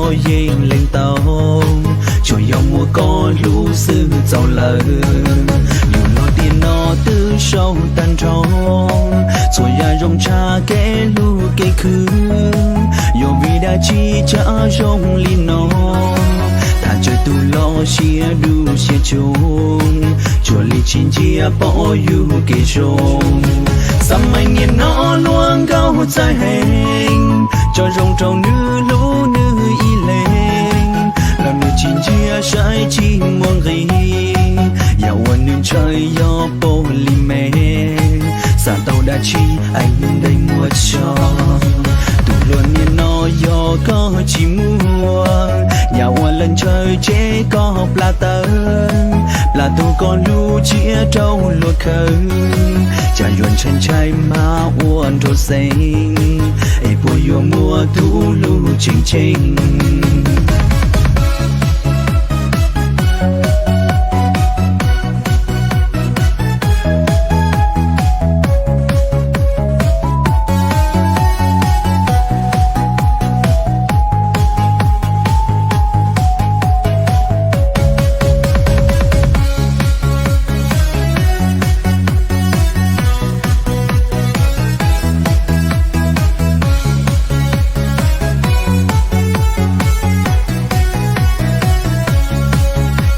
los yeej lees tau, tsuas yog muaj koj hlub xwb txaus lawm. Yus los tiam no twb sau tag nrho, txhua yam zoo tshaj kev hlub kev khwv. Yog vim dab tsi tsav zoo li no, tham tsawg tus los siab dub siab tsoo, tsuas li tsis ntsia pom yus kev zoo. Xab maim niaj no luag nkauj txawj heev, tso zoo rau nws hlub nws ib leeg, los nws tsis ntsia saib tsis muaj nqis. Yam uas nws ntshaw yog poj li me, xav tau dab tsi es ntev muaj tso. Tus hluas niaj no yog koj tsis muaj, yam uas lawv ntshaw tseg koj plam tawm, plam tug koj hlub tshiab rau luag khaws. Cas yuav ntshai ntshai mas ua nraug xeeb, es puas yuav muaj tus hlub tseem ceeb?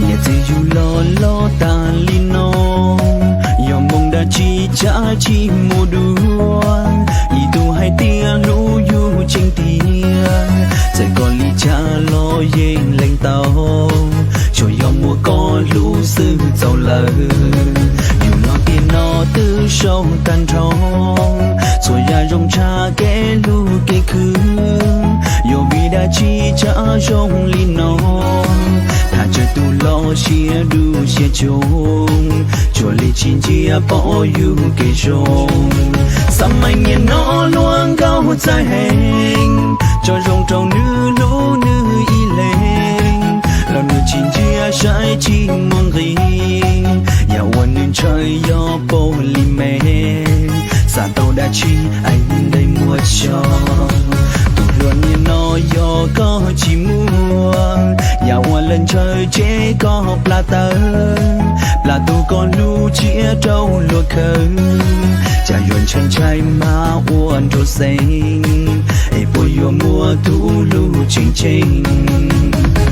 Niam txiv yug los los tas li no, yog moo dab tsi tsav tsis mus dua. Ib tug hais tias hlub yus tseeb tiag, txawm koj li cas los yeej lees tau, tsuas yog muaj koj hlub xwb txaus lawm. Yus los tiam no twb sau tag nrho, txhua yam zoo tshaj kev hlub kev khwv. Yog vim dab tsi tsav zoo li no, tham tsawg tus los siab dub siab tsoo, tsuas li tsis ntsia pom yus kev zoo. Xab maim niaj no luag nkauj txawj heev, tso zoo rau nws hlub nws ib leeg, los nws tsis ntsia saib tsis muaj nqis. Yam uas nws ntshaw yog poj li me, xav tau dab tsi es ntev muaj tso. Tus hluas niaj no yog koj tsis muaj, yam uas lawv ntshaw tseg koj plam tawm, plam tug koj hlub tshiab rau luag khaws. Cas yuav ntshai ntshai mas ua nraug xeeb, es puas yuav muaj tus hlub tseem ceeb?